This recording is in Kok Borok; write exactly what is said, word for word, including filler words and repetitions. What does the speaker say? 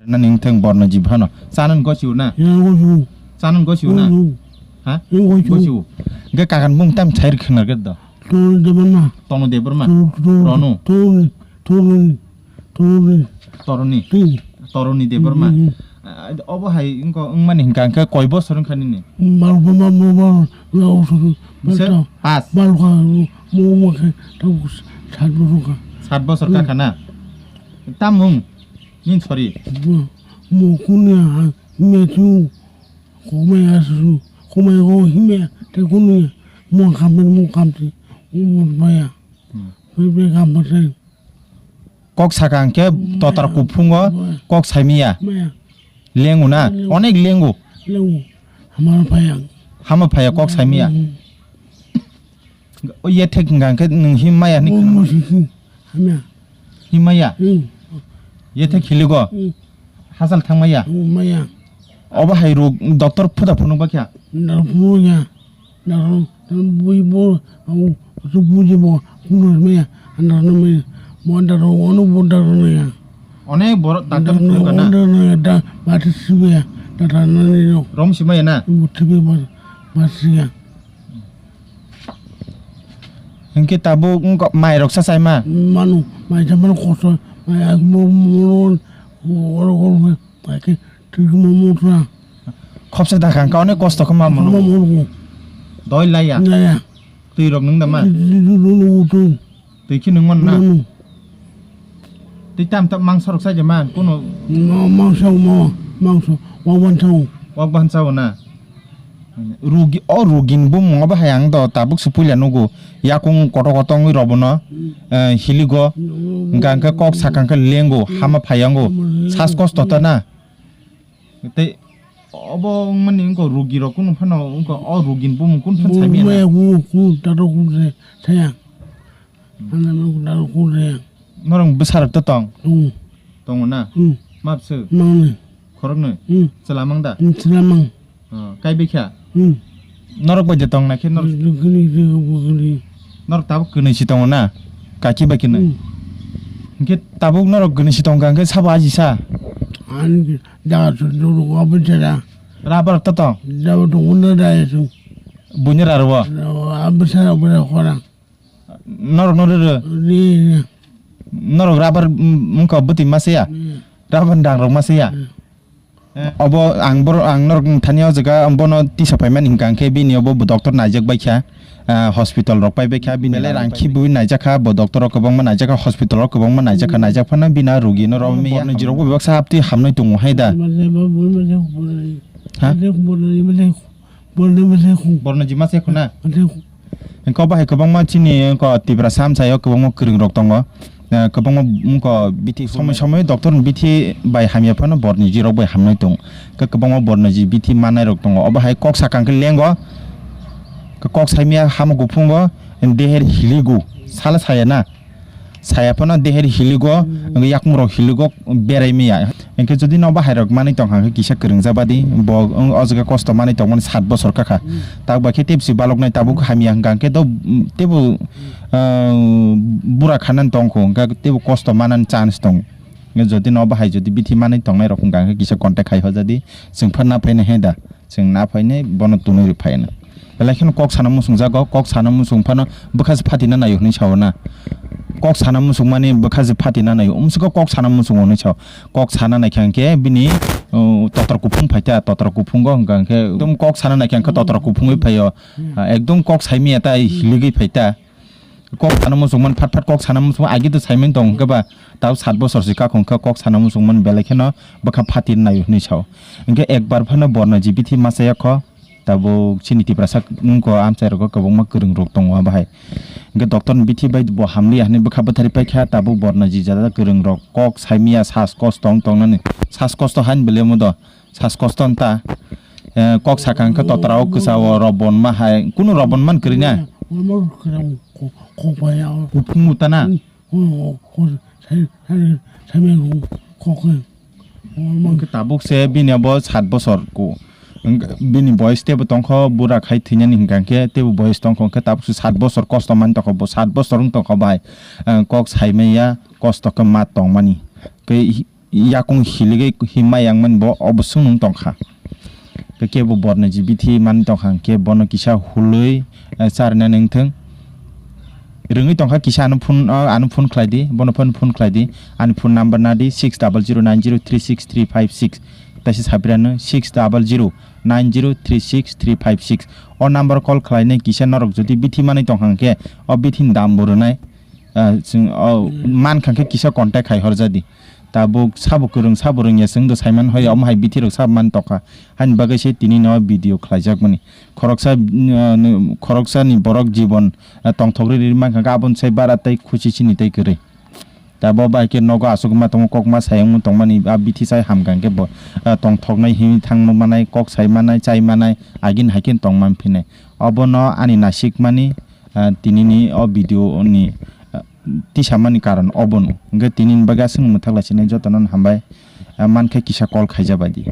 Nani wngthang borno jib hano. Chanani gosiu na? Yang gosiu. Chanani gosiu na? Gosiu. Ha? Yang gosiu. Gosiu. Ge kakan bung tam chair khna ge do. Tonu Debbarma. Tonu Debbarma. Tonu, Tonu, Ronu. Tonu, Tonu, Tonu. Toroni. Tonu. Toroni Debbarma. Hmm, hmm. Ah, obo hai wngko wngmani hingka hingka koi bosor wngkha nini? Bal, bal, bal, bal, bal, bal, Bwswk? Bal, Pas. Bal kha, mo, mo khe, tamo sat bosor kha. Sat bosor Hmm. kakha na? Tamung? Nini sori? Mo, mo kunya, me tu, komai asu, komai go hime, te kunya, mo kamben, mo kamti, mo mo baya. Hmm. Be, be kamben. Kok sakang khe totar kuphungo kok saimiya. Maya. Lengu na? Lengu. Onek lengu. Lengu. Hamar phayang. Hama phaya kok saimiya. Hmm. O yethek hingka khe nwng him maya hini Mo khna? Mo sisi. Hamya. Him maya? Hmm. Yethek hiligo? Hmm. Hasal thang maya? Hmm, maya. Obo hai rok doctor phuda phunuk bakya? Doctor phunuk ya. Doctor, doctor bui bo, ang tu buji bo, phunuk maya. Ang doctor maya. Bo doctor, ono bo doctor maya. Onek borok doctor Doctor phunuk na? Ono na ya, da, bati sibe ya. Doctor na ni no. Rom si maya na? Bo thibe ba, ba siya. Hinkhe tabuk wngkha mai rok sa chaima? Manu, mai cha manu kosto, mai ak mo, mo, mo, mo, mo, mo, mai khe twi mo, mo, tra. Khopsa da kha, wngkha onek kosto khe ma mano. Ma mo, mo. Doi laya? Laya. Twi rok nung da ma? Twi, twi, twi, twi, twi, twi. Twi khe nung man na? Manu. Tei tam tam mangsa rok sai de man, kuno? Ma-, mangsa, ma-, mangsa, wak ban sao. Wak ban sao na? Rugi, o rugi ni bumung obo hai ang do tabuk se puila nugo. Yakung kotor kotor wngwi robono, Hmm. eh, hiligo. Hmm. Hingka hingke kok sakang khe lengo, Hmm. hama phayango. Hmm. Sas kosto ta na? Tei obo wngmani wngkha rugi rok kunu phano wngkha o rugi ni bumung kunu phano Bo sai maya na? Maya kunu, kunu tato kunu se saya. Ano no kuda kuda ya. Norok bwsarok to tong? Hmm. Tongo na? Hmm. Mabswk? Mangni. Khoroknwi? Hmm. Chwla mang da? Hmm, chwla mang. Oh, kai bikha? Hmm. Norok bai de tong na khe norok? Bwkani, bwkani. Norok tabuk kwnwi si tongo na? Kaki bai kwnwi? Hmm. Hinkhe tabuk norok kwnwi si tong kha hinkhe sabo aji sa? Ani da to do do abin da. Rabar to tong? Da to wona da ya to. Buini raro? Abin sa abin khora. Norok no rw rw? Rw, rw. Norok rabar, mm, wngkha bwtwi masa ya? Rw. Rabar dang rok masa ya? Rw. Eh, obo ang bor-, ang norok thani o jaga bono tisa paimani hingka hingke bini obo bo doctor naijak bai kha, ah, hospital rok pai bai kha, bini belai rang rang pai khibui naijak kha, bo doctor rok kwbangma naijak kha, hospital rok kwbangma naijak kha, naijak phano bini rugi no romwi ya. Borno jirok bo bebak sa haptwi hamnai tongo hai da. Ha? Borno ji masa ya khuna? Masa ya khu. Engkho bahai kwbangma chini engkho Tiprasa amchaio kwbangma kwrwng rok tongo. Eh, kwbangma engkho bithi somoi somoi doctor ni bithi bai hamya phano borno ji rok bai hamnai tong. Khe kwbangma borno ji bithi manai rok tongo. Obo hai kok sakang khe lengo. Khe kok saimya hamo kuphungo, deher hiligo. Sala saya na. Saya phano deher hiligo, yakung rok hiligo berai maya. Engkhe jodi no bahai rok manwi tong kha khe kisa kwrwng jabadi, bo o jaga kosto manwi tongmani sat bosor kakha. Tak bai khe tebsi baloknai tabuk hamya hwnkha khe do, tebo, ah, bura khanani tong kho, hwnkha tebo kosto manani chance tong. Jodi no bahai jodi bithi manwi tongnai rok hwnkha khe kisa contact khai hojadi, chwng phan na phainai hai da. Chwng na phainai, bono tunui rw phainai. Belai kheno kok sana muchung jago, kok sana muchung phano bwkha se phatina naio hwnwi sao na. Kok sana muchung mani bwkha se phatina naio, umswkhe kok sana muchungo hwnwi sao. Kok sana naikha hwnkhe bini, uh, totra kuphung phaita, totra kuphungo hwnkha hwnkhe ekdom kok sana naikha hwnkhe totra kuphungwi phaio. Ah, ekdom kok saimaya ta hiligwi phaita. Kok sana muchung man, phat phat kok sana muchung, agi to saimani tong hwnkhe ba, tao sat bosor se kakhung khe kok sana muchung man belai kheno bwkha phatir naio hwnwi sao. Hwnkhe ekbar phano borno ji bithi masa ya kho, tabuk chini Tiprasa wngkho amchai rogo kwbangma kwrwng rok tongo bahai. Hwnkhe doctor ni bithi bai bo hamliya hwnwi bwkha bwthari paikha, tabuk borno ji jada kwrwng rok kok saimaya sas kos tong tongnani, sas kosto hain belai omo do. Sas kosto nta, eh, kok sakang khe totra o kwsa o robon ma hai, kunu robon man kwrwi na? Robon kwrwi ko-, kok bai ya o. Kuphung uta na? Hmm, o, ko-, sai, sai, sai mai ko-, kok khe. Robon. Hwnkhe tabuk se bini abo sat bosor ku. Hwnkhe bini boyes tebo tongkho, bura khai thwinani hwnkha khe tebo boyes tongkho, hwnkhe tabuk se sat bosor kosto man tongkho, bo sat bosor wng tongkho bai. Eh, kok sai maya, kosto khe ma tongmani. Khe yakung hiligwi himma yangmani bo obo swngmung tongkha. Kebo borni ji bithi mani tongkha, hwnkhe bono kisa hului, eh, charina nangthung. Rwngwi tongkha kisa ano phone, ah, ano phone khlai di, bono phone, phone khlai di. Ani phone number nadi six double zero nine zero three six three five six. Taisa sapirano six double zero nine zero three six three five six. O number call khlainai kisa norok jodi bithi manwi tongkha hwnkhe o bithini dam bo rwnai. Ah, chwng, oh, mankha khe kisa contact khai horjadi. Tabuk sabo kwrwng, sabo rwngya, chwngdo saiman hoi, omo hai bithi rok sabo man tokha. Haini bagwi se tini no video khlaijak mani. Khoroksa, uh, khoroksa ni borok jibon, uh, tongthok riri mankha khe aboni sai bara tei khusi sini tei kwrwi. Tabo bai khe nogo aswk ma tongo, kok ma sayung tongmani, a bithi sai hamkha khe bo, uh, tongthoknai himwi thang manai, kok sai manai, chai manai, agini hai khe tongman phinai. Obono ani nasik mani, ah, tinini o video ni, ah, tisamani karon obono. Hwnkhe tinini bagwi aswk mwthak laisinai jotono hambai, ah, mankhe kisa call khaijak bai di.